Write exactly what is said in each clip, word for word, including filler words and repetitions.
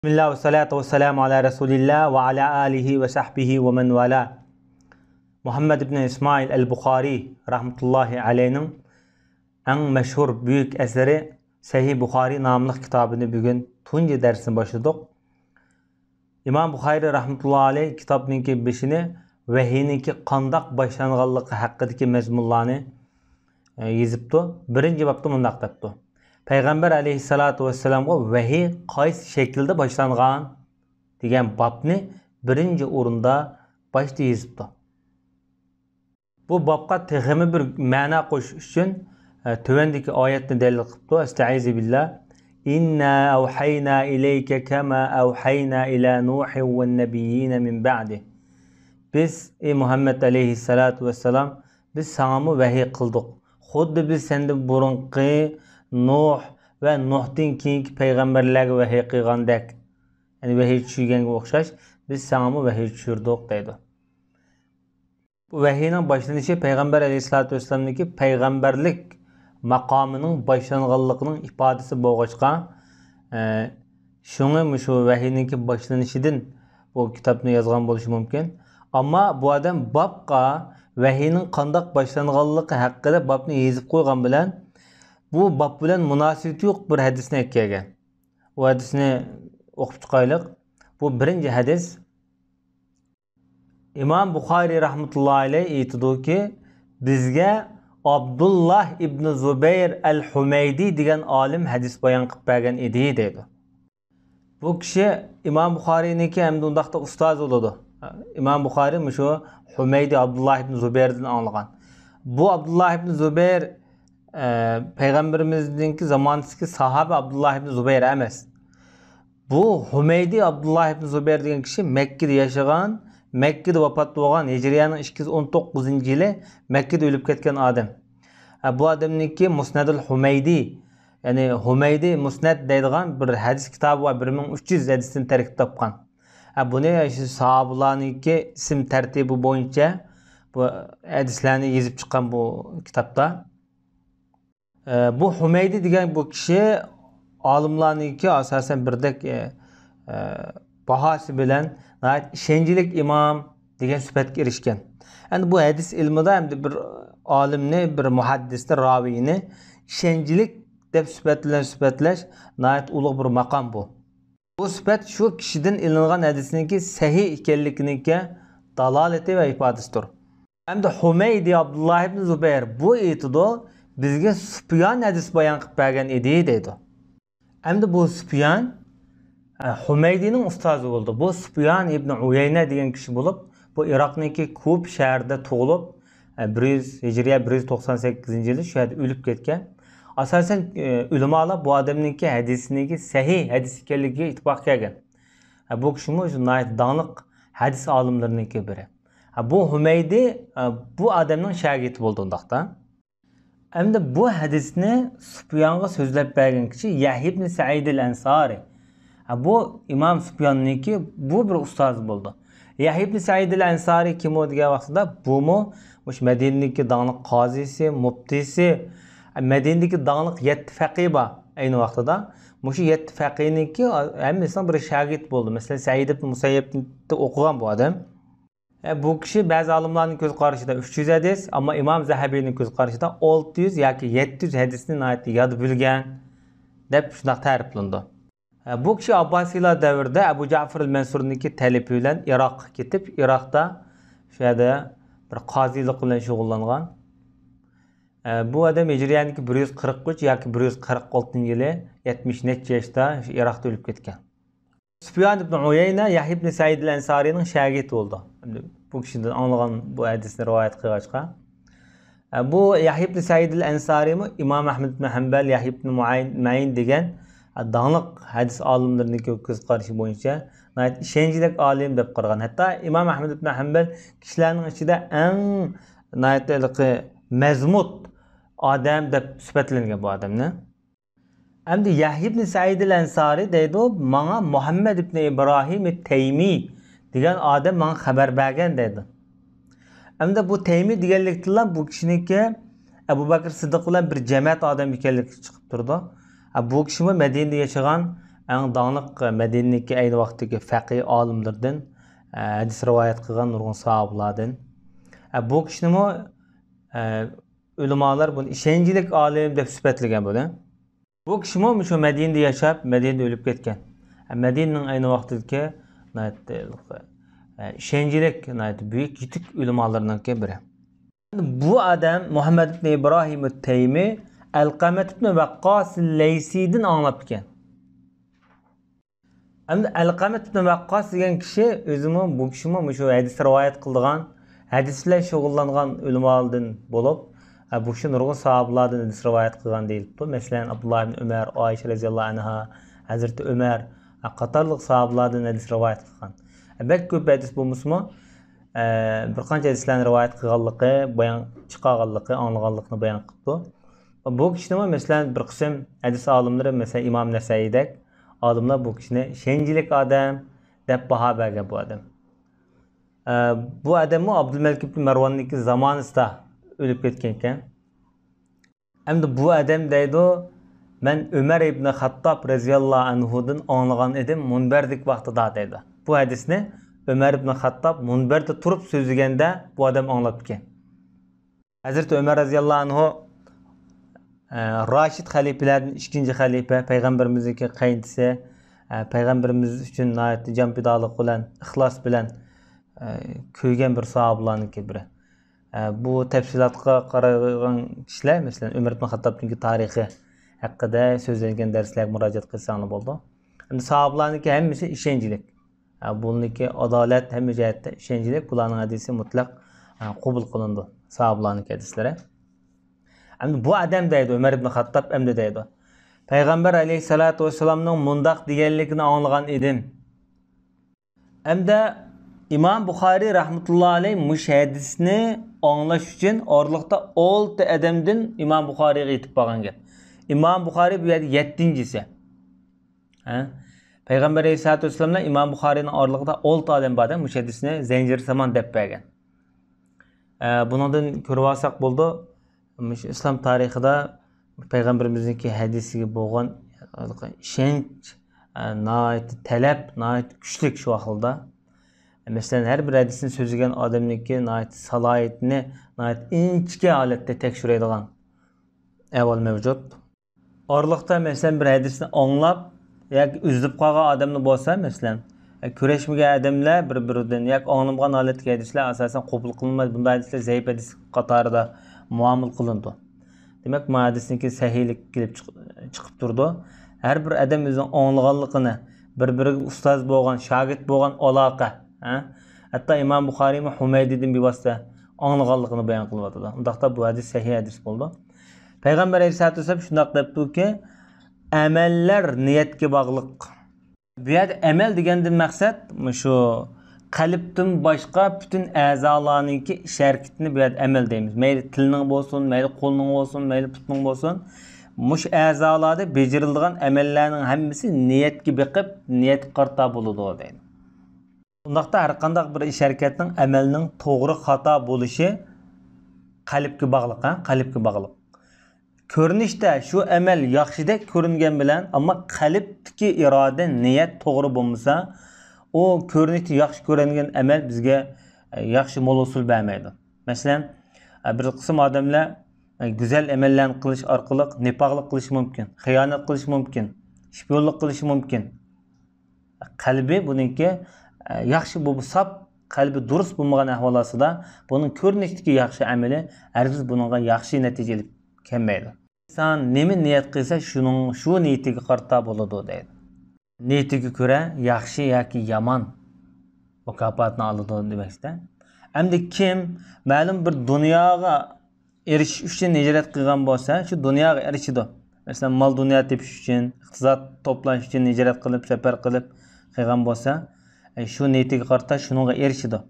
بىسمىللا ۋەسسالاتۇ ۋەسسالامۇ ئالا رەسۇلىللا ۋە ئالا ئالىھى ۋە سەھبىھى ۋە مەن ۋالا. مۇھەممەد ئىبن ئىسمائىل ئەل بۇخارىي رەھمەتۇللاھى ئەلەيھنىڭ ئەڭ مەشھۇر بۈيۈك ئەسىرى سەھىھ بۇخارىي ناملىق كىتابىنى بۈگۈن تۇنجى دەرسنى باشلىدۇق. ئىمام بۇخارىي رەھمەتۇللاھى ئەلەيھ كىتابنىڭكى بېشىنى ۋەھىينىڭكى قانداق باشلانغانلىقى ھەققىدىكى مەزمۇنلارنى، ئە، يېزىپتۇ. بىرىنچى بابتا مۇنداق دەپتۇ: پەيغەمبەر ئەلەيھىسسالاتۇ ۋەسسالامغا ۋەھىي قايسى شەكىلدە باشلانغان؟ دېگەن بابنى بىرىنچى ئورۇندا باشتا يېزىپتۇ. بۇ بابقا تېخىمۇ بىر مەنە قوشۇش ئۈچۈن، ئە، تۆۋەندىكى ئايەتنى دەلىل قىپتۇ. ئەستەئىزۇ بىللا. «ئىننا ئەۋھەينا ئىلەيكە كەما ئەۋھەينا ئىلە نۇھىن ۋەننەبىييىنە مىن بەئدى.» بىز، ئى مۇھەممەد ئەلەيھىسسالاتۇ ۋەسسالام، بىز ساڭىمۇ ۋەھىي قىلدۇق. خۇددى بىز سەندىن بۇرۇنقى نۇھ ۋە نۇھتىن كېيىنكى پەيغەمبەرلەرگە ۋەھىي قىلغاندەك، يەنى ۋەھىي چۈشۈرگەنگە ئوخشاش، بىز ساڭىمۇ ۋەھىي چۈشۈردۇق دەيدۇ. بۇ ۋەھىينىڭ باشلىنىشى پەيغەمبەر ئەلەيھىسسالاتۇ ۋەسسالامنىڭكى پەيغەمبەرلىك ماقامىنىڭ باشلانغانلىقىنىڭ ئىپادىسى بولغاچقا، ئە، شۇڭا مۇشۇ ۋەھىينىڭكى باشلىنىشىدىن بۇ كىتابنى يازغان بولۇشى مۇمكىن. ئەمما بۇ ئادەم بابقا ۋەھىينىڭ قانداق باشلانغانلىقى ھەققىدە بابنى يېزىپ قويغان بىلەن، بۇ باب بىلەن مۇناسىۋىتى يوق بىر ھەدىسنى ئەكەلگەن. ئۇ ھەدىسنى ئوقۇپ چىقايلىق. بۇ بىرىنچى ھەدىس. ئىمام بۇخارىي رەھمەتۇللاھى ئەلەيھ ئېيتىدۇكى، بىزگە ئابدۇللاھ ئىبنى زۇبەير ئەل ھۇمەيدى دېگەن ئالىم ھەدىس بايان قىلىپ بەرگەن ئىدى، دەيدۇ. بۇ كىشى ئىمام بۇخارىينىڭكى ھەمدە ئۇنداقتا ئۇستازى بولىدۇ. ئىمام بۇخارىي مۇشۇ ھۇمەيدى ئابدۇللاھ ئىبنى زۇبەيردىن ئاڭلىغان. بۇ ئابدۇللاھ ئىبنى زۇبەير، ئە، پەيغەمبىرىمىزنىڭكى زامانىسىدىكى ساھابە ئابدۇللاھ ئىبنى زۇبەير ئەمەس. بۇ ھۇمەيدى ئابدۇللاھ ئىبنى زۇبەير دېگەن كىشى مەككىدە ياشىغان، مەككىدە ۋاپات بولغان، ھىجرىيەنىڭ ئىككى يۈز ئون توققۇزىنچى يىلى مەككىدە ئۆلۈپ كەتكەن ئادەم. ئە، بۇ ئادەمنىڭكى مۇسنەدۇل ھۇمەيدى، يەنى ھۇمەيدى مۇسنەد دەيدىغان بىر ھەدىس كىتابى بار، بىر مىڭ ئۈچ يۈز ھەدىستىن تەركىب تاپقان. ئە، بۇنى شۇ ساھابىلارنىڭكى ئىسىم تەرتىپى بويىچە بۇ ھەدىسلەرنى يېزىپ چىققان بۇ كىتابتا. ئە، بۇ ھۇمەيدى دېگەن بۇ كىشى ئالىملارنىڭكى ئاساسەن بىردەك، ئە، ئە، باھاسى بىلەن ناھايىتى ئىشەنچلىك ئىمام دېگەن سۈپەتكە ئېرىشكەن. ئەمدى بۇ ھەدىس ئىلمىدا ئەمدى بىر ئالىمنى، بىر مۇھەددىسنى، راۋىينى ئىشەنچلىك دەپ سۈپەت بىلەن سۈپەتلەش ناھايىتى ئۇلۇغ بىر ماقام بۇ. بۇ سۈپەت شۇ كىشىدىن ئېلىنغان ھەدىسنىڭكى سەھىھ ئىكەنلىكىنىڭكى دالالىتى ۋە ئىپادىسىدۇر. ئەمدى ھۇمەيدى ئابدۇللاھ ئىبنى زۇبەير بۇ ئېيتىدۇ، بىزگە سۇپيان ھەدىس بايان قىلىپ بەرگەن ئىدى، دەيدۇ. ئەمدى بۇ سۇپيان، ئە، ھۇمەيدىنىڭ ئۇستازى بولدى. بۇ سۇپيان ئىبنى ئۇيەينە دېگەن كىشى بولۇپ، بۇ ئىراقنىڭكى كۇفا شەھىرىدە تۇغۇلۇپ، ئە، بىر يۈز، ھىجرىيە بىر يۈز توقسان سەككىزىنچى يىلى شۇ يەردە ئۆلۈپ كەتكەن. ئاساسەن، ئە، ئۆلىمالار بۇ ئادەمنىڭكى ھەدىسىنىڭكى سەھىھ ھەدىس ئىكەنلىكىگە ئىتتىپاق كەلگەن. ئە، بۇ كىشىمۇ شۇ ناھايىتى داڭلىق ھەدىس ئالىملىرىنىڭكى بىرى. ئە، بۇ ھۇمەيدى، ئە، بۇ ئادەمنىڭ شاگىرتى بولدى ئۇنداقتا. ئەمدى بۇ ھەدىسنى سۇپيانغا سۆزلەپ بەرگەن كىشى يەھيا ئىبنى سەئىدىل ئەنسارى. ھە، بۇ ئىمام سۇپياننىڭكى بۇ بىر ئۇستازى بولىدۇ. يەھيا ئىبنى سەئىدىل ئەنسارى كىم ئۇ دېگەن ۋاقتىدا، بۇمۇ مۇشۇ مەدىنىدىكى داڭلىق قازىسى، مۇپتىسى، مەدىنىدىكى داڭلىق يەتتە فەقىھ بار ئەينى ۋاقتىدا. مۇشۇ يەتتە فەقىھنىڭكى ھەممىسىنىڭ بىرى شاگىرت بولدى. مەسىلەن، سەئىد ئىبنى مۇسەييەبتە ئوقۇغان بۇ ئادەم. ئە، بۇ كىشى بەزى ئالىملارنىڭ كۆز قارىشىدا ئۈچ يۈز ھەدىس، ئەمما ئىمام زەھەبىنىڭ كۆز قارىشىدا ئالتە يۈز ياكى يەتتە يۈز ھەدىسنى ناھايىتى ياد بىلگەن، دەپ شۇنداق تەرىپلىنىدۇ. ئە، بۇ كىشى ئابباسىيلار دەۋرىدە ئەبۇ جەئفىر ئەل مەنسۇرنىڭكى تەلىپى بىلەن ئىراققا كېتىپ، ئىراقتا شۇ يەردە بىر قازىلىق بىلەن شۇغۇللانغان. ئە، بۇ ئادەم ھىجرىيەنىڭكى بىر يۈز قىرىق ئۈچ ياكى بىر يۈز قىرىق ئالتىنچى يىلى، يەتمىش نەچچە ياشتا شۇ ئىراقتا ئۆلۈپ كەتكەن. سۇپيان ئىبنى ئۇيەينە يەھيا ئىبنى سەئىد ئەل ئەنسارىنىڭ شاگىرتى بولىدۇ. ئەمدى بۇ كىشىدىن ئاڭلىغان بۇ ھەدىسنى رىۋايەت قىلغاچقا. ئە، بۇ يەھيا ئىبنى سەئىد ئەل ئەنسارىمۇ ئىمام ئەھمەد ئىبنى ھەمبەل، يەھيا ئىبنى مۇئەين، مەئىن دېگەن، ئە، داڭلىق ھەدىس ئالىملىرىنىڭكى كۆز قارىشى بويىچە ناھايىتى ئىشەنچلىك ئالىم دەپ قارىغان. ھەتتا ئىمام ئەھمەد ئىبنى ھەمبەل كىشىلەرنىڭ ئىچىدە ئەڭ ناھايىتى ھېلىقى مەزمۇت ئادەم دەپ سۈپەتلەنگەن بۇ ئادەمنى. ئەمدى يەھيا ئىبنى سەئىد ئەل ئەنسارى دەيدۇ، ماڭا مۇھەممەد ئىبنى ئىبراھىم تەيمى دېگەن ئادەم ماڭا خەۋەر بەرگەن دەيدۇ. ئەمدى بۇ تەيمى دېگەنلىكتىنلا بۇ كىشىنىڭكى ئەبۇ بەكرى سىددىق بىلەن بىر جەمەت ئادەم ئىكەنلىكى چىقىپ تۇرىدۇ. ئە، بۇ كىشىمۇ مەدىنىدە ياشىغان، ئەڭ داڭلىق مەدىنىدىكى ئەينى ۋاقىتتىكى فەقىھ ئالىملىرىدىن، ئە، ھەدىس رىۋايەت قىلغان نۇرغۇن ساھابىلاردىن. ئە، بۇ كىشىنىمۇ، ئە، ئۆلىمالار بۇنى ئىشەنچلىك ئالىم دەپ سۈپەتلىگەن بۇنى. بۇ كىشىمۇ مۇشۇ مەدىنىدە ياشاپ، مەدىنىدە ئۆلۈپ كەتكەن. ئە، مەدىنىنىڭ ئەينى ۋاقتىدىكى ناھايىتى، ئە، ئىشەنچلىك، ناھايىتى بۈيۈك، يېتىك ئۆلىمالىرىنىڭكى بىرى. بۇ ئادەم مۇھەممەد ئىبن ئىبراھىم تەيمى ئەلقەمەت ئىبن ۋەققاس لەيسىدىن ئاڭلاپتىكەن. ئەمدى ئەلقەمەت ئىبن ۋەققاس دېگەن كىشى ئۆزىمۇ، بۇ كىشىمۇ مۇشۇ ھەدىس رىۋايەت قىلىدىغان، ھەدىس بىلەن شۇغۇللانغان ئۆلىمالاردىن بولۇپ، ئە، بۇ كىشى نۇرغۇن ساھابىلاردىن ھەدىس رىۋايەت قىلغان دېيىلىپتۇ. مەسىلەن، ئابدۇللا ئىبن ئۆمەر، ئائىشە رەزىياللاھۇ ئەنھا، ھەزرىتى ئۆمەر، ئە، قاتارلىق ساھابىلاردىن ھەدىس رىۋايەت قىلغان. ئە، بەك كۆپ ھەدىس بولمىسىمۇ، ئە، بىر قانچە ھەدىسلەرنى رىۋايەت قىلغانلىقى، بايان چىقارغانلىقى، ئاڭلىغانلىقىنى بايان قىپتۇ. بۇ كىشىنىمۇ، مەسىلەن، بىر قىسىم ھەدىس ئالىملىرى، مەسىلەن، ئىمام نەسەئىيدەك ئالىملار بۇ كىشىنى ئىشەنچلىك ئادەم دەپ باھا بەرگەن بۇ ئادەم. ئە، بۇ ئادەممۇ ئابدۇلمەلىك ئىبن مەرۋاننىڭكى زامانىسىدا ئۆلۈپ كەتكەنىكەن. ئەمدى بۇ ئادەم دەيدۇ، مەن ئۆمەر ئىبن خاتتاب رەزىياللاھۇ ئەنھۇدىن ئاڭلىغان ئىدىم مۇنبەردىكى ۋاقتىدا دەيدۇ. بۇ ھەدىسنى ئۆمەر ئىبن خاتتاب مۇنبەردە تۇرۇپ سۆزلىگەندە بۇ ئادەم ئاڭلاپتىكەن. ھەزرىتى ئۆمەر رەزىياللاھۇ ئەنھۇ، ئە، راشىد خەلىپىلەردىن ئىككىنچى خەلىپە، پەيغەمبىرىمىزنىڭكى قېيىنچىسى، ئە، پەيغەمبىرىمىز ئۈچۈن ناھايىتى جان پىدالىق بىلەن، ئىخلاس بىلەن، ئە، كۆيگەن بىر ساھابىلارنىڭكى بىرى. ئە، بۇ تەپسىلاتقا قارايدىغان كىشىلەر، مەسىلەن، ئۆمەر ئىبن خاتتابنىڭكى تارىخى ھەققىدە سۆزلەنگەن دەرسلەرگە مۇراجىئەت قىلساڭلار بولىدۇ. ئەمدى ساھابىلارنىڭكى ھەممىسى ئىشەنچلىك. ئە، بۇنىڭكى ئادالەت ھەممە جەھەتتە ئىشەنچلىك، بۇلارنىڭ ھەدىسى مۇتلەق، ئە، قوبۇل قىلىنىدۇ، ساھابىلارنىڭكى ھەدىسلىرى. ئەمدى بۇ ئادەم دەيدۇ، ئۆمەر ئىبن خاتتاب ئەمدى دەيدۇ، پەيغەمبەر ئەلەيھىسسالاتۇ ۋەسسالامنىڭ مۇنداق دېگەنلىكىنى ئاڭلىغان ئىدىم. ئەمدى ئىمام بۇخارىي رەھمەتۇللا ئەلەيھ مۇشۇ ھەدىسنى ئاڭلاش ئۈچۈن ئارىلىقتا ئالتە ئادەمدىن ئىمام بۇخارىيغا يېتىپ بارغان گەپ. ئىمام بۇخارىي بۇ يەردە يەتتىنچىسى. ھە؟ پەيغەمبەر ئەلەيھىسسالاتۇ ۋەسسالام بىلەن ئىمام بۇخارىينىڭ ئارىلىقىدا ئالتە ئادەم بار-دە، مۇشۇ ھەدىسنى زەنجىرسامان دەپ بەرگەن. ئە، بۇنىڭدىن كۆرۈۋالساق بولىدۇ، مۇشۇ ئىسلام تارىخىدا پەيغەمبىرىمىزنىڭكى ھەدىسىگە بولغان ئىشەنچ، ئە، ناھايىتى تەلەپ، ناھايىتى كۈچلۈك شۇ ئەھۋالدا. مەسىلەن، ھەر بىر ھەدىسنى سۆزلىگەن ئادەمنىڭكى ناھايىتى سالاھىيىتىنى ناھايىتى ئىنچىكە ھالەتتە تەكشۈرەيدىغان ئەھۋال مەۋجۇت. ئارىلىقتا، مەسىلەن، بىر ھەدىسنى ئاڭلاپ ياكى ئۈزۈلۈپ قالغان ئادەملا بولسا، مەسىلەن، كۆرۈشمىگەن ئادەملەر بىر-بىرىدىن ياكى ئاڭلىمىغان ھالەتتىكى ھەدىسلەر ئاساسەن قوبۇل قىلىنمايدۇ. بۇنداق ھەدىسلەر زەئىپ ھەدىس قاتارىدا مۇئامىلە قىلىنىدۇ. دېمەك، ما ھەدىسنىڭكى سەھىھلىكى كېلىپ چىق-، چىقىپ تۇرىدۇ. ھەر بىر ئادەم ئۆزىنىڭ ئاڭلىغانلىقىنى، بىر-بىرىگە ئۇستاز بولغان، شاگىرت بولغان ئالاقە، ھە؟ ھەتتا ئىمام بۇخارىيمۇ ھۇمەيدىدىن بىۋاسىتە ئاڭلىغانلىقىنى بايان قىلىۋاتىدۇ. ئۇنداقتا بۇ ھەدىس سەھىھ ھەدىس بولىدۇ. پەيغەمبەر ئەلەيھىسسالاتۇ ۋەسسالام شۇنداق دەپتۇكى، ئەمەللەر نىيەتكە باغلىق. بۇ يەردە ئەمەل دېگەندىن مەقسەت مۇشۇ قەلبتىن باشقا پۈتۈن ئەزالارنىڭكى ئىش ھەرىكىتىنى بۇ يەردە ئەمەل دەيمىز. مەيلى تىلنىڭ بولسۇن، مەيلى قولنىڭ بولسۇن، مەيلى پۇتنىڭ بولسۇن. مۇشۇ ئەزالاردا بېجىرىلىدىغان ئەمەللەرنىڭ ھەممىسى نىيەتكە بېقىپ، نىيەتكە قارىتا بولىدۇ دەيدۇ. ئۇنداقتا ھەرقانداق بىر ئىش ھەرىكەتنىڭ، ئەمەلنىڭ توغرا خاتا بولۇشى قەلبكە باغلىق، ھە؟ قەلبكە باغلىق. كۆرۈنۈشتە شۇ ئەمەل ياخشىدەك كۆرۈنگەن بىلەن، ئەمما قەلبتىكى ئىرادە، نىيەت توغرا بولمىسا، ئۇ كۆرۈنۈشتە ياخشى كۆرۈنگەن ئەمەل بىزگە، ئە، ياخشى مول ھوسۇل بەرمەيدۇ. مەسىلەن، ئە، بىر قىسىم ئادەملەر، ئە، گۈزەل ئەمەللەرنى قىلىش ئارقىلىق نىپاقلىق قىلىشى مۇمكىن، خىيانەت قىلىشى مۇمكىن، شپىيونلۇق قىلىشى مۇمكىن. قەلبى بۇنىڭكى، ئە، ياخشى بولۇپ ساپ، قەلبى دۇرۇس بولمىغان ئەھۋال ئاستىدا، بۇنىڭ كۆرۈنۈشتىكى ياخشى ئەمىلى ھەرگىز بۇنىڭغا ياخشى نەتىجە ئېلىپ كەلمەيدۇ. ئىنسان نېمە نىيەت قىلسا، شۇنىڭ، شۇ نىيىتىگە قارىتا بولىدۇ دەيدۇ. نىيىتىگە كۆرە ياخشى ياكى يامان مۇكاپاتنى ئالىدۇ دېمەكچىدە. ئەمدى كىم مەلۇم بىر دۇنياغا ئېرىشىش ئۈچۈن ھىجرەت قىلغان بولسا، شۇ دۇنياغا ئېرىشىدۇ. مەسىلەن، مال-دۇنيا تېپىش ئۈچۈن، ئىقتىساد توپلاش ئۈچۈن ھىجرەت قىلىپ، سەپەر قىلىپ قىلغان بولسا، ئە، شۇ نىيىتىگە قارىتا شۇنىڭغا ئېرىشىدۇ.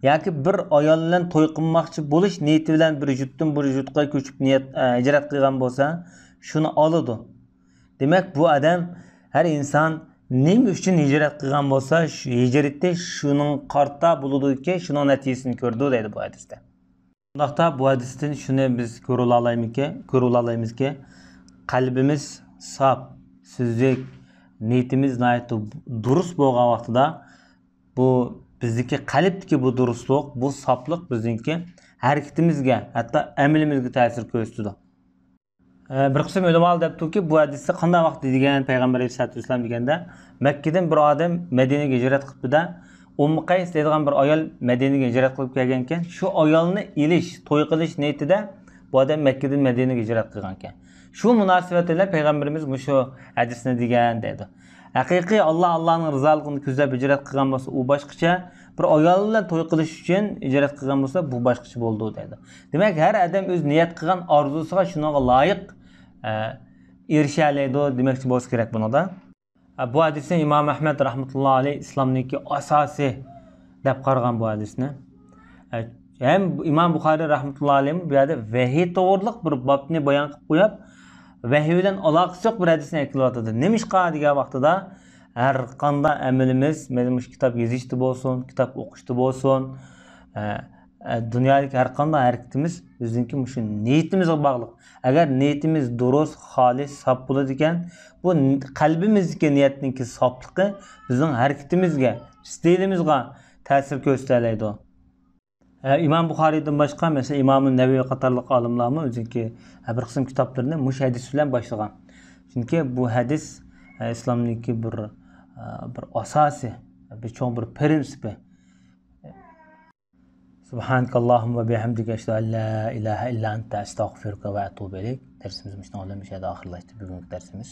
ياكى بىر ئايال بىلەن توي قىلماقچى بولۇش نىيىتى بىلەن بىر يۇرتتىن بىر يۇرتقا كۆچۈپ نىيەت، ئە، ھىجرەت قىلغان بولسا، شۇنى ئالىدۇ. دېمەك، بۇ ئادەم، ھەر ئىنسان نېمە ئۈچۈن ھىجرەت قىلغان بولسا، شۇ ھىجرىتى شۇنىڭغا قارىتا بولىدۇكى، شۇنىڭ نەتىجىسىنى كۆرىدۇ دەيدۇ بۇ ھەدىستە. شۇنداقتا بۇ ھەدىستىن شۇنى بىز كۆرۈۋالالايمىزكى، كۆرۈۋالالايمىزكى، قەلبىمىز ساپ، سۈزۈك، نىيىتىمىز ناھايىتى دۇرۇس بولغان ۋاقتىدا، بۇ بىزدىكى قەلبتىكى بۇ دۇرۇسلۇق، بۇ ساپلىق بىزنىڭكى ھەرىكىتىمىزگە، ھەتتا ئەمىلىمىزگە تەسىر كۆرسىتىدۇ. ئە، بىر قىسىم ئۆلىمالار دەپتۇكى، بۇ ھەدىستە قانداق ۋاقىتتا دېگەن پەيغەمبەر ئەلەيھىسسالاتۇ ۋەسسالام دېگەندە، مەككىدىن بىر ئادەم مەدىنىگە ھىجرەت قىلىپتۇ-دە، ئۇممۇ قەيس دەيدىغان بىر ئايال مەدىنىگە ھىجرەت قىلىپ كەلگەنكەن. شۇ ئايالنى ئېلىش، توي قىلىش نىيىتىدە بۇ ئادەم مەككىدىن مەدىنىگە ھىجرەت قىلغانكەن. شۇ مۇناسىۋەت بىلەن پەيغەمبىرىمىز مۇشۇ ھەدىسنى دېگەن دەيدۇ. ھەقىقىي ئاللا، ئاللانىڭ رىزالىقىنى كۆزلەپ ھىجرەت قىلغان بولسا، ئۇ باشقىچە. بىر ئايال بىلەن توي قىلىش ئۈچۈن ھىجرەت قىلغان بولسا، بۇ باشقىچە بولىدۇ دەيدۇ. دېمەك، ھەر ئادەم ئۆزى نىيەت قىلغان ئارزۇسىغا، شۇنىڭغا لايىق، ئە، ئېرىشەلەيدۇ دېمەكچى بولسا كېرەك بۇنىڭدا. ئە، بۇ ھەدىسنى ئىمام ئەھمەد رەھمەتۇللا ئەلەيھ ئىسلامنىڭكى ئاساسى دەپ قارىغان بۇ ھەدىسنى. ئە، ھەم ئىمام بۇخارىي رەھمەتۇللا ئەلەيھ بۇ يەردە ۋەھىي توغرىلىق بىر بابنى بايان قىلىپ قويۇپ، ۋەھىي بىلەن ئالاقىسى يوق بىر ھەدىسنى ئەكېلىۋاتىدۇ. نېمىشقا دېگەن ۋاقتىدا، ھەر قانداق ئەمىلىمىز، مەيلى مۇشۇ كىتاب يېزىشتا بولسۇن، كىتاب ئوقۇشتا بولسۇن، ئە، ئە، دۇنيادىكى ھەر قانداق ھەرىكىتىمىز بىزنىڭكى مۇشۇ نىيىتىمىزگە باغلىق. ئەگەر نىيىتىمىز دۇرۇس، خالىس، ساپ بولىدىكەن، بۇ ن-، قەلبىمىزدىكى نىيەتنىڭكى ساپلىقى بىزنىڭ ھەرىكىتىمىزگە، ئىستىلىمىزغا تەسىر كۆرسىتەلەيدۇ. ئە، ئىمام بۇخارىيدىن باشقا، مەسىلەن، ئىمام نەۋەۋى قاتارلىق ئالىملارمۇ ئۆزىنىڭكى، ئە، بىر قىسىم كىتابلىرىنى مۇشۇ ھەدىس بىلەن باشلىغان. چۈنكى بۇ ھەدىس، ئە، ئىسلامنىڭكى بىر، ئە، بىر ئاساسى، بىر چوڭ بىر پرىنسىپى. سۇبھانەكەللاھۇممە ۋە بىھەمدىكە، ئەشھەدۇ ئەن لا ئىلاھە ئىللا ئەنتە، ئەستەغفىرۇكە ۋە ئەتۇبۇ ئىلەيك. دەرسىمىز مۇشۇنىڭ بىلەن مۇشۇ يەردە ئاخىرلاشتى، بۈگۈنكى دەرسىمىز.